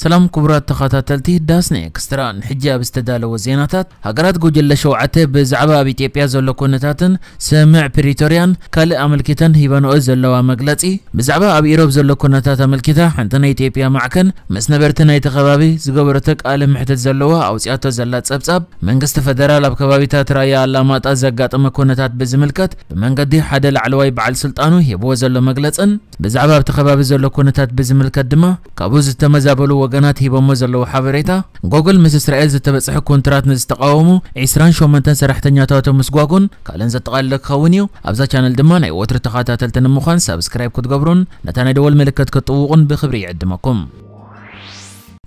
ሰላም ክቡራት ተኸታተልቲ ዳስና ኤክስትራ፣ ንሕጂ ኣብ ዝተዳለወ ዜናታት፣ ሃገራት ጉጅለ ሸውዓተ ብዛዕባ ኣብ ኢትዮጵያ ዘሎ ኩነታትን ስምምዕ ፕሪቶርያን ካልእ ኣመልኪተን ሂበንኦ ዘለዋ መግለጺ፣ ብዛዕባ ኣብ ኢሮብ ዘሎ ኩነታት ኣመልኪታ ሓንቲ ናይ ኢትዮጵያ ማዕከን ምስ ነበርቲ ናይቲ ከባቢ ዝገበረቶ ቃለ ምሕተት ዘለዋ ኣውጺኣቶ ዘላ ጸብጻብ፣ መንግስቲ ፈደራል ኣብ ከባቢታት ራያ ኣላማጣ ዘጋጠመ ኩነታት ብዝምልከት ብመንገዲ ሓደ ላዕለዋይ በዓል ስልጣኑ ሂብዎ ዘሎ መግለጽን ብዛዕባ ኣብቲ ከባቢ ዘሎ ኩነታት ብዝምልከት ድማ ካብኡ ዝተመዛበሉ ወገናት ሂቦሞ ዘለዉ ሓበሬታ፣ ጎግል ምስ እስራኤል ዝተበጽሐ ኮንትራት ንዝተቃወሙ ዒስራን ሸሞንተን ሰራሕተኛታቱ ምስጓጉን ካልእን ዘጠቓለለ ክኸውን እዩ። ኣብዛ ቻነል ድማ ናይ ወትሩ ተኸታተልቲ ንምዃን ሳብስክራይብ ክትገብሩን ነታ ናይ ደወል ምልክት ክትጥውቑን ብኽብሪ ይዕድመኩም።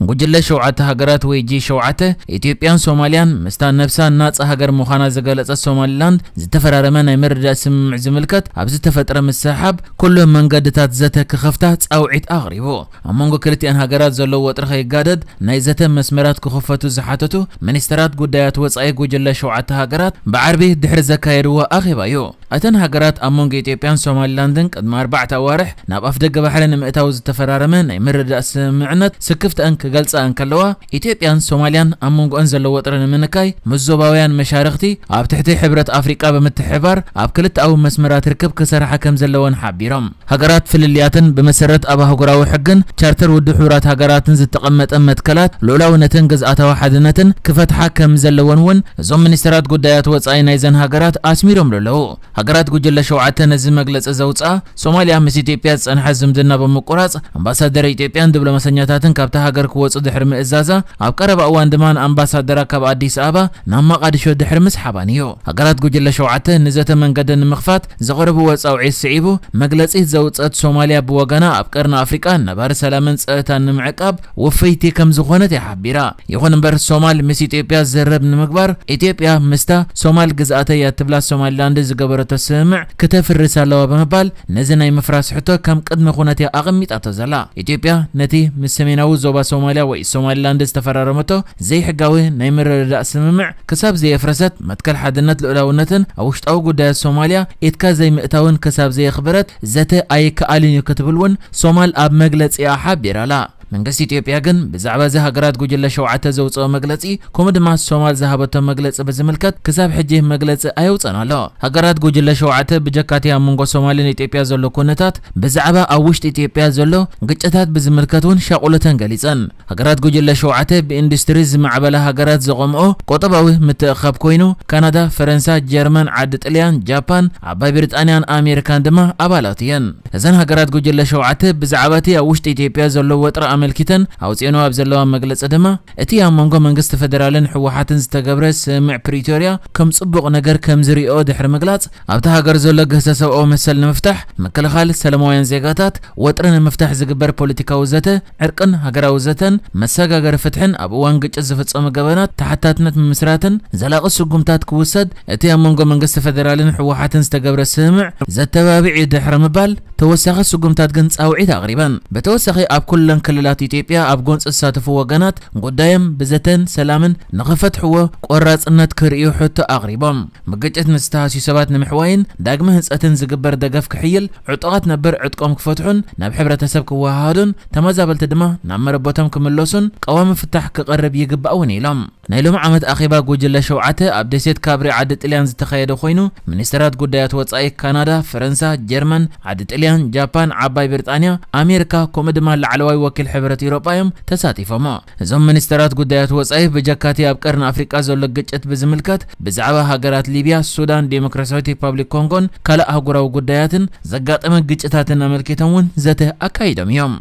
ጉጅለ ሸውዓተ ሃገራት ወይ ጂ ሸውዓተ፣ ኢትዮጵያን ሶማልያን ምስታ ነብሳ ናጻ ሃገር ምዃና ዝገለጸት ሶማሊላንድ ዝተፈራረመ ናይ ምርድዳእ ስምምዕ ዝምልከት ኣብ ዝተፈጥረ ምስሕሓብ ኩሉ መንገድታት ዘተ ክኸፍታ ጻውዒት ኣቕሪቡ። ኣብ መንጎ ክልቲኣን ሃገራት ዘሎ ወጥሪ ከይጋደድ ናይ ዘተ መስመራት ክኽፈቱ ዝሓተቱ ሚኒስተራት ጉዳያት ወጻኢ ጉጅለ ሸውዓተ ሃገራት ብዓርቢ ድሕሪ ዘካየድዎ ኣኼባ እዩ። እተን ሃገራት ኣብ መንጎ ኢትዮጵያን ሶማሊላንድን ቅድሚ ኣርባዕተ ኣዋርሕ ናብ ኣፍደገ ባሕሪ ንምእታው ዝተፈራረመ ናይ ምርድዳእ ስምምዕነት ስክፍተአን ክገልጻ እንከለዋ፣ ኢትዮጵያን ሶማልያን ኣብ መንጎአን ዘሎ ወጥሪ ንምንካይ ምስ ዞባውያን መሻርኽቲ ኣብ ትሕቲ ሕብረት ኣፍሪቃ ብምትሕብባር ኣብ ክልተኣዊ መስመራት ርክብ ክሰርሓ ከም ዘለወን ሓቢሮም። ሃገራት ፍልልያትን ብመሰረት ኣብ ኣህጉራዊ ሕግን ቻርተር ውድብ ሕቡራት ሃገራትን ዝተቐመጠ መትከላት ልኡላውነትን ግዝኣታዊ ሓድነትን ክፈትሓ ከም ዘለወን እውን እዞም ሚኒስተራት ጉዳያት ወጻኢ ናይዘን ሃገራት ኣስሚሮምሉ ኣለዉ። ሃገራት ጉጅለ ሸውዓተ ነዚ መግለጺ ዘውጽኣ፣ ሶማልያ ምስ ኢትዮጵያ ዝጸንሐ ዝምድና ብምቁራጽ፣ ኣምባሳደር ኢትዮጵያን ዲፕሎማሰኛታትን ካብታ ሃገር ክወጹ ድሕሪ ምእዛዛ፣ ኣብ ቀረባ እዋን ድማ ንኣምባሳደራ ካብ ኣዲስ ኣበባ ናብ መቓዲሾ ድሕሪ ምስሓባን እዩ። ሃገራት ጉጅለ ሸውዓተ ንዘተ መንገዲ ንምኽፋት ዘቕረብዎ ጻውዒት ስዒቡ፣ መግለጺ ዘውጸት ሶማልያ ብወገና ኣብ ቀርኒ ኣፍሪቃ ነባሪ ሰላምን ጸጥታን ንምዕቃብ ውፍይቲ ከም ዝኾነት እያ ሓቢራ። ይኹን እምበር ሶማል ምስ ኢትዮጵያ ዘረብ ንምግባር ኢትዮጵያ ምስታ ሶማል ግዝኣተይ እያ ትብላ ሶማሊላንድ ዝገበረቶ ስምምዕ ክተፍርስ ኣለዋ ብምባል ነዚ ናይ ምፍራስ ሕቶ ከም ቅድመ ኩነት እያ ኣቐሚጣቶ ዘላ። ኢትዮጵያ ነቲ ምስ ሰሜናዊ ዞባ ሶማልያ ወይ ሶማሊላንድ ዝተፈራረመቶ ዘይሕጋዊ ናይ ምርድዳእ ስምምዕ ክሳብ ዘየፍረሰት መትከል ሓድነት ልኡላውነትን ኣብ ውሽጣዊ ጉዳያት ሶማልያ ኢድካ ዘይምእታውን ክሳብ ዘየኽበረት ዘተ ኣይከኣልን እዩ ክትብል እውን ሶማል ኣብ መግለጺኣ ሓቢራ ኣላ። መንግስቲ ኢትዮጵያ ግን ብዛዕባ እዚ ሃገራት ጉጅለ ሸውዓተ ዘውፅኦ መግለፂ ከምኡ ድማ ሶማል ዝሃበቶ መግለፂ ብዝምልከት ክሳብ ሕጂ መግለፂ ኣየውፀን ኣሎ። ሃገራት ጉጅለ ሸውዓተ ብጀካቲ ኣብ መንጎ ሶማልን ኢትዮጵያ ዘሎ ኩነታት ብዛዕባ ኣብ ውሽጢ ኢትዮጵያ ዘሎ ግጭታት ብዝምልከት እውን ሻቑሎተን ገሊፀን። ሃገራት ጉጅለ ሸውዓተ ብኢንዱስትሪ ዝማዕበላ ሃገራት ዘቐምኦ ቆጠባዊ ምትእኻብ ኮይኑ ካናዳ፣ ፈረንሳ፣ ጀርመን፣ ዓዲ ጥልያን፣ ጃፓን፣ ዓባይ ብሪጣንያን ኣሜሪካን ድማ ኣባላት እየን። እዘን ሃገራት ጉጅለ ሸውዓተ ብዛዕባ እቲ ኣብ ውሽጢ ኢትዮጵያ ዘሎ ወጥሪ ኣመልኪተን ኣውፅኦንኦ ኣብ ዘለዋ መግለፂ ድማ እቲ ኣብ መንጎ መንግስቲ ፈደራልን ህወሓትን ዝተገብረ ስምምዕ ፕሪቶርያ ከም ፅቡቕ ነገር ከም ዝሪኦ ድሕሪ ምግላፅ ኣብቲ ሃገር ዘሎ ግህሰ ሰብኣዊ መሰል ንምፍታሕ ምክልኻል ሰላማውያን ዜጋታት ወጥሪ ንምፍታሕ ዝግበር ፖለቲካዊ ዘተ ዕርቅን ሃገራዊ ዘተን መሰጋገሪ ፍትሕን ኣብ እዋን ግጭት ዝፍፀሙ ገበናት ተሓታትነት ምምስራትን ዘላቒ ስጉምታት ክውሰድ እቲ ኣብ መንጎ መንግስቲ ፈደራልን ህወሓትን ዝተገብረ ስምምዕ ዘተባብዕ እዩ ድሕሪ ምባል ተወሳኺ ስጉምታት ግን ጻውዒት ኣቕሪበን። ብተወሳኺ ኣብ ኩለን ክልላት ኢትዮጵያ ኣብ ጎንፂ ዝሳተፉ ወገናት ጉዳዮም ብዘተን ሰላምን ንኽፈትሕዎ ቆራፅነት ክርእዩ ሕቶ ኣቕሪቦም። ብግጭት ንዝተሃስዩ ሰባት ንምሕዋይን ዳግመ ህንፀትን ዝግበር ደገፍ ክሕይል ዕጡቓት ነበር ዕጥቆም ክፈትሑን ናብ ሕብረተሰብ ክወሃሃዱን ተመዛበልቲ ድማ ናብ መረበቶም ክምለሱን ቀዋሚ ፍታሕ ክቐርብ ይግባእ እውን ኢሎም። ናይ ሎሚ ዓመት ኣኼባ ጉጅለ ሸውዓተ ኣብ ደሴት ካብሪ ዓዲ ጥልያን ዝተኻየደ ኮይኑ ሚኒስተራት ጉዳያት ወጻኢ ካናዳ፣ ፈረንሳ፣ ጀርመን፣ ዓዲ ጥልያን፣ ጃፓን፣ ዓባይ ብሪጣንያ፣ ኣሜሪካ ከምኡ ድማ ላዕለዋይ ወኪል ሕብረት ኢሮጳ እዮም ተሳቲፎሞ። እዞም ሚኒስተራት ጉዳያት ወጻኢ ብጀካቲ ኣብ ቀርኒ ኣፍሪቃ ዘሎ ግጭት ብዝምልከት ብዛዕባ ሃገራት ሊብያ፣ ሱዳን፣ ዴሞክራሲያዊት ሪፓብሊክ ኮንጎን ካልእ ኣህጉራዊ ጉዳያትን ዘጋጠመ ግጭታትን ኣመልኪቶም እውን ዘተ ኣካይዶም እዮም።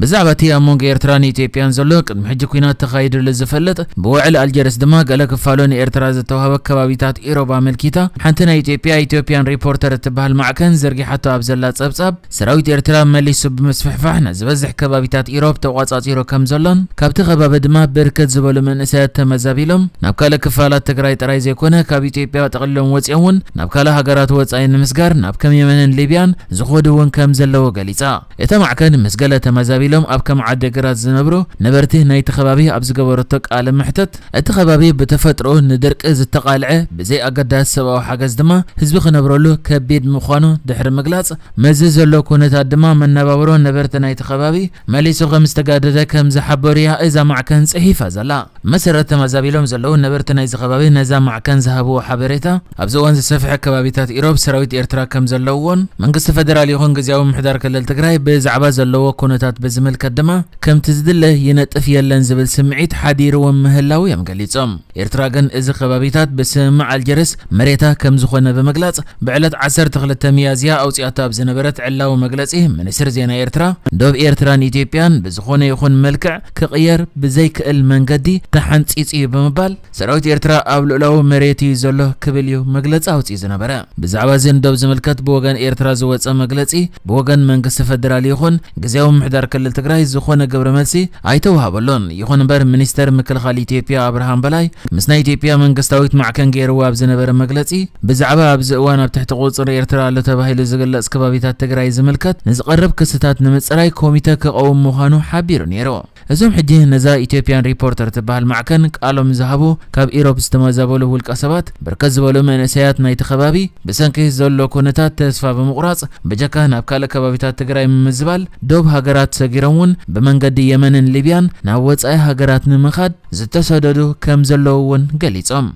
ብዛዕባ እቲ ኣብ መንጎ ኤርትራን ኢትዮጵያን ዘሎ ቅድሚ ሕጂ ኲናት ተኻይድሉ ዝፈልጥ ብውዕል ኣልጀርስ ድማ ገለ ክፋሉ ንኤርትራ ዝተዋህበ ከባቢታት ኢሮብ ኣመልኪታ ሓንቲ ናይ ኢትዮጵያ ኢትዮጵያን ሪፖርተር እትበሃል ማዕከን ዘርጊሓቶ ኣብ ዘላ ጸብጻብ ሰራዊት ኤርትራ መሊሱ ብምስፍሕፋሕ ንዝበዝሕ ከባቢታት ኢሮብ ተቋጻጺሩ ከም ዘሎን ካብቲ ከባቢ ድማ ብርክት ዝበሉ መንእሰያት ተመዛቢሎም ናብ ካልእ ክፋላት ትግራይ ጥራይ ዘይኮነ ካብ ኢትዮጵያ ጠቕሊሎም ወጺኦም እውን ናብ ካልእ ሃገራት ወጻኢ ንምስጋር ናብ ከም የመንን ሊብያን ዝኸዱ እውን ከም ዘለዉ ገሊጻ። እታ ማዕከን ምስ ገለ ተመዛቢሉ ሎም ኣብ ከም ዓዲግራት ዝነብሩ ነበርቲ ናይቲ ከባቢ ኣብ ዝገበረቶ ቃለ መሕተት፣ እቲ ከባቢ ብተፈጥሮ ንድርቂ ዝተቓልዐ፣ ብዘይ ኣገዳሲ ሰብኣዊ ሓገዝ ድማ ህዝቢ ክነብረሉ ከቢድ ምዃኑ ድሕሪ ምግላጽ፣ መዚ ዘሎ ኩነታት ድማ መነባብሮ ነበርቲ ናይቲ ከባቢ መሊሱ ከም ዝተጋደደ ከም ዝሓበሩ እያ እዛ ማዕከን ጽሒፋ ዘላ። መሰረት ተመዛቢሎም ዘለዉ ነበርቲ ናይዚ ከባቢ ነዛ ማዕከን ዝሃብዎ ሓበሬታ፣ ኣብዚ እዋን ዝሰፍሐ ከባቢታት ኢሮብ ሰራዊት ኤርትራ ከም ዘለውዎን መንግስቲ ፈደራል ይኹን ግዝያዊ ምሕዳር ክልል ትግራይ ብዛዕባ ዘለዎ ኩነታት ብዝምልከት ድማ ከምቲ ዝድለ ይነጥፍ የለን ዝብል ስምዒት ሓዲርዎም ምህላው እዮም ገሊጾም። ኤርትራ ግን እዚ ከባቢታት ብስምምዕ ኣልጀርስ መሬታ ከም ዝኾነ ብምግላጽ፣ ብዕለት ዓሰርተ ክልተ ሚያዝያ ኣውጺኣቶ ኣብ ዝነበረት ዕላዊ መግለጺ፣ ሚኒስትር ዜና ኤርትራ፣ ዶብ ኤርትራን ኢትዮጵያን ብዝኾነ ይኹን መልክዕ ክቕየር ብዘይክእል መንገዲ ተሓንጺጹ እዩ ብምባል፣ ሰራዊት ኤርትራ ኣብ ልኡላዊ መሬት እዩ ዘሎ ክብል እዩ መግለጺ ኣውጺኡ ዝነበረ። ብዛዕባ እዚ ንዶብ ዝምልከት ብወገን ኤርትራ ዝወጸ መግለጺ፣ ብወገን መንግስቲ ፈደራል ይኹን ግዝያዊ ምሕዳር ክልል ትግራይ ዝኾነ ግብረ መልሲ ኣይተዋሃበሉን። ይኹን እምበር፣ ሚኒስተር ምክልኻል ኢትዮጵያ ኣብርሃም በላይ ምስ ናይ ኢትዮጵያ መንግስታዊት ማዕከን ገይርዎ ኣብ ዝነበረ መግለጺ፣ ብዛዕባ ኣብዚ እዋን ኣብ ትሕቲ ቁጽሪ ኤርትራ ኣሎ ተባሂሉ ዝግለጽ ከባቢታት ትግራይ ዝምልከት ንዝቐርብ ክስታት ንምጽራይ ኮሚተ ክቐውም ምዃኑ ሓቢሩ ነይሩ። እዞም ሕጂ ነዛ ኢትዮጵያን ሪፖርተር ትበሃል ማዕከን ቃሎም ዝሃቡ ካብ ኢሮብ ዝተመዛበሉ ውልቀ ሰባት፣ ብርክት ዝበሉ መንእሰያት ናይቲ ከባቢ ብሰንኪ ዘሎ ኩነታት ተስፋ ብምቑራጽ፣ ብጀካ ናብ ካልእ ከባቢታት ትግራይ ምምዝባል፣ ዶብ ሃገራት ሰጊሮም እውን ብመንገዲ የመንን ሊብያን ናብ ወጻኢ ሃገራት ንምኻድ ዝተሰደዱ ከም ዘለዉ እውን ገሊጾም።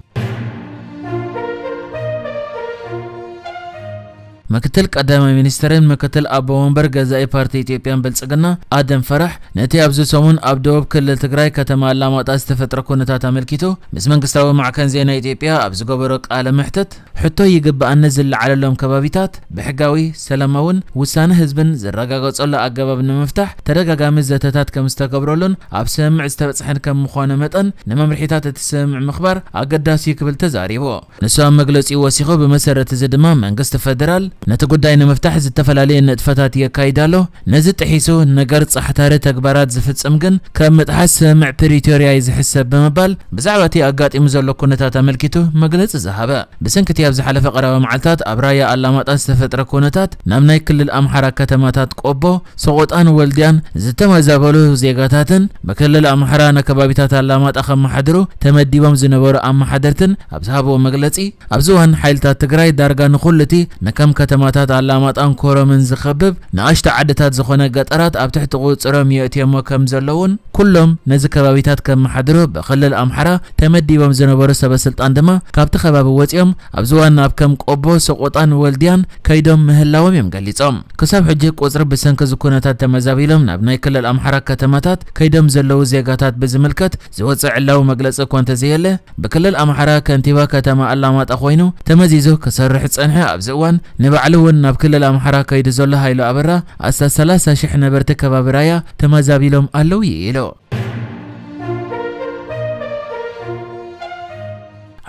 ምክትል ቀዳማይ ሚኒስትርን ምክትል ኣቦ ወንበር ገዛኢ ፓርቲ ኢትዮጵያን ብልጽግና ኣደም ፈራሕ፣ ነቲ ኣብዚ ሰሙን ኣብ ደቡብ ክልል ትግራይ ከተማ ኣላማጣ ዝተፈጥረ ኩነታት ኣመልኪቱ ምስ መንግስታዊ ማዕከን ዜና ኢትዮጵያ ኣብ ዝገበሮ ቃለ መሕትት፣ ሕቶ ይግብኣኒ ዝለዓለሎም ከባቢታት ብሕጋዊ፣ ሰላማውን ውሳነ ህዝብን ዝረጋገጸሉ ኣገባብ ንምፍታሕ ተደጋጋሚ ዘተታት ከም ዝተገብረሉን ኣብ ስምምዕ ዝተበጽሐን ከም ምዃኑ መጠን፣ ንመምርሒታት እቲ ስምምዕ ምኽባር ኣገዳሲ እዩ ክብል ተዛሪቡ። ንሱ ኣብ መግለጺኡ ወሲኹ፣ ብመሰረት እዚ ድማ መንግስቲ ፈደራል ነቲ ጉዳይ ንምፍታሕ ዝተፈላለየ ንጥፈታት የካይድ ኣሎ። ነዚ ጥሒሱ ነገር ጻሕታሪ ተግባራት ዝፍጽም ግን ከም ምጥሓስ ስምምዕ ፕሪቶርያ እዩ ዝሕሰብ ብምባል፣ ብዛዕባ እቲ ኣጋጢሙ ዘሎ ኩነታት ኣመልኪቱ መግለጺ ዝሃበ። ብሰንኪ እቲ ኣብ ዝሓለፈ ቀረባ መዓልታት ኣብ ራያ ኣላማጣ ዝተፈጥረ ኩነታት፣ ናብ ናይ ክልል ኣምሓራ ከተማታት ቆቦ፣ ሰቆጣን ወልድያን ዝተመዛበሉ ዜጋታትን ብክልል ኣምሓራ ንከባቢታት ኣላማጣ ከመሓድሩ ተመዲቦም ዝነበሩ ኣመሓደርትን ኣብ ዝሃብዎ መግለጺ፣ ኣብዚ እዋን ሓይልታት ትግራይ ዳርጋ ንኹሉ እቲ ንከም ከተማታት ኣላማጣን ኮረምን ዝኸብብ ንኣሽቱ ዓድታት ዝኾነ ገጠራት ኣብ ትሕቲ ቁጽሮም የእትዮሞ ከም ዘለውን፣ ኩሎም ነዚ ከባቢታት ከመሓድሩ ብክልል ኣምሓራ ተመዲቦም ዝነበሩ ሰበ ስልጣን ድማ ካብቲ ከባቢ ወጺኦም ኣብዚ እዋን ናብ ከም ቆቦ፣ ሰቆጣን ወልድያን ከይዶም ምህላዎም እዮም ገሊጾም። ክሳብ ሕጂ ቁጽሪ ብሰንኪ እዚ ኩነታት ተመዛቢሎም ናብ ናይ ክልል ኣምሓራ ከተማታት ከይዶም ዘለዉ ዜጋታት ብዝምልከት ዝወጸ ዕላዊ መግለጺ እኳ እንተዘየለ፣ ብክልል ኣምሓራ ከንቲባ ከተማ ኣላማጣ ኮይኑ ተመዚዙ ክሰርሕ ዝጸንሐ ኣብዚ እዋን፣ ንባዕሉ እውን ናብ ክልል ኣምሓራ ከይዱ ዘሎ ሃይሉ ኣበራ፣ ኣስታት ሰላሳ ሽሕ ነበርቲ ከባቢ ራያ ተመዛቢሎም ኣለዉ እዩ ኢሉ።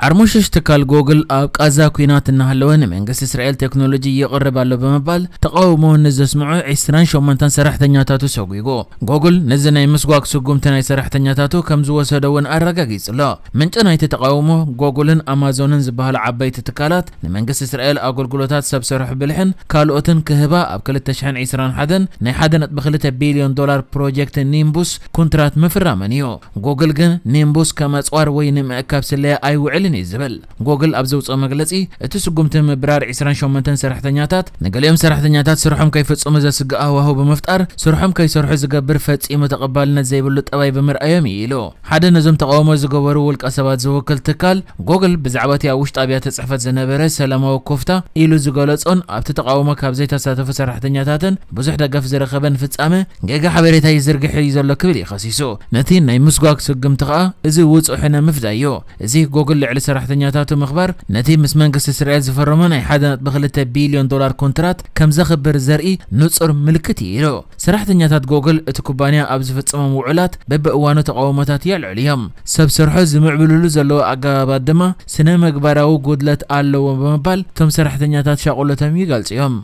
ዓርሞሽሽ ትካል ጎግል ኣብ ቃዛ ኲናት እናሃለወ ንመንግስቲ እስራኤል ቴክኖሎጂ የቕርብ ኣሎ ብምባል ተቓውሞ ንዘስምዑ ዕስራን ሸሞንተን ሰራሕተኛታቱ ሰጒጉ። ጎግል ነዚ ናይ ምስጓግ ስጉምቲ ናይ ሰራሕተኛታቱ ከም ዝወሰደ እውን ኣረጋጊጹ ኣሎ። ምንጪ ናይቲ ተቓውሞ፣ ጎግልን ኣማዞንን ዝበሃሉ ዓበይቲ ትካላት ንመንግስቲ እስራኤል ኣገልግሎታት ሰብ ሰርሖ ብልሕን ካልኦትን ክህባ ኣብ ክልተ ሽሕን ዕስራን ሓደን ናይ ሓደ ነጥቢ ክልተ ቢልዮን ዶላር ፕሮጀክት ኒምቡስ ኩንትራት ምፍራመን እዩ። ጎግል ግን ኒምቡስ ከም ኣጽዋር ወይ ንምእካብ ስለያ ኣይውዕልን እዩ ዝብል። ጎግል ኣብ ዘውጽኦ መግለጺ፣ እቲ ስጉምቲ ምብራር ዕስራን ሸሞንተን ሰራሕተኛታት፣ ንገሊኦም ሰራሕተኛታት ስርሖም ከይፍጽሙ ዘስግእ ሃዋህው ብምፍጣር፣ ስርሖም ከይሰርሑ ዝገብር ፈጺሙ ተቐባልነት ዘይብሉ ጠባይ ብምርኣዮም እዩ ኢሉ። ሓደ ነዞም ተቓውሞ ዝገበሩ ውልቀ ሰባት ዝውክል ትካል፣ ጎግል ብዛዕባ እቲ ኣብ ውሽጢ ኣብያተ ጽሕፈት ዝነበረ ሰላማዊ ኮፍታ ኢሉ ዝገለጾን ኣብቲ ተቓውሞ ካብ ዘይተሳተፉ ሰራሕተኛታትን ብዙሕ ደገፍ ዝረኸበን ፍጻመ ጌጋ ሓበሬታ ይዝርግሕ እዩ ዘሎ ክብል እዩ ከሲሱ። ነቲ ናይ ምስጓግ ስጉምቲ ከኣ እዚ ውጹሕ ንምፍዳይ እዩ። እዚ ጎግል ልዕሊ ሰራሕተኛታቱ ምኽባር ነቲ ምስ መንግስቲ እስራኤል ዝፈረሞ ናይ ሓደ ነጥቢ ክልተ ቢልዮን ዶላር ኮንትራት ከም ዘኽብር ዘርኢ ንጹር ምልክት እዩ ኢሉ። ሰራሕተኛታት ጎግል እቲ ኩባንያ ኣብ ዝፍጽሞም ውዕላት በብእዋኑ ተቓውሞታት የልዕሉ እዮም። ሰብ ሰርሖ ዝምዕብልሉ ዘለዉ ኣገባባት ድማ ስነ ምግባራዊ ጉድለት ኣለዎ ብምባል እቶም ሰራሕተኛታት ሻቕሎቶም ይገልጹ እዮም።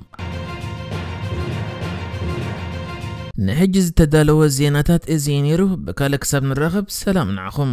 ንሕጂ ዝተዳለወ ዜናታት እዚ እዩ ነይሩ። ብካልእ ክሳብ ንራኸብ ሰላም ንዓኹም።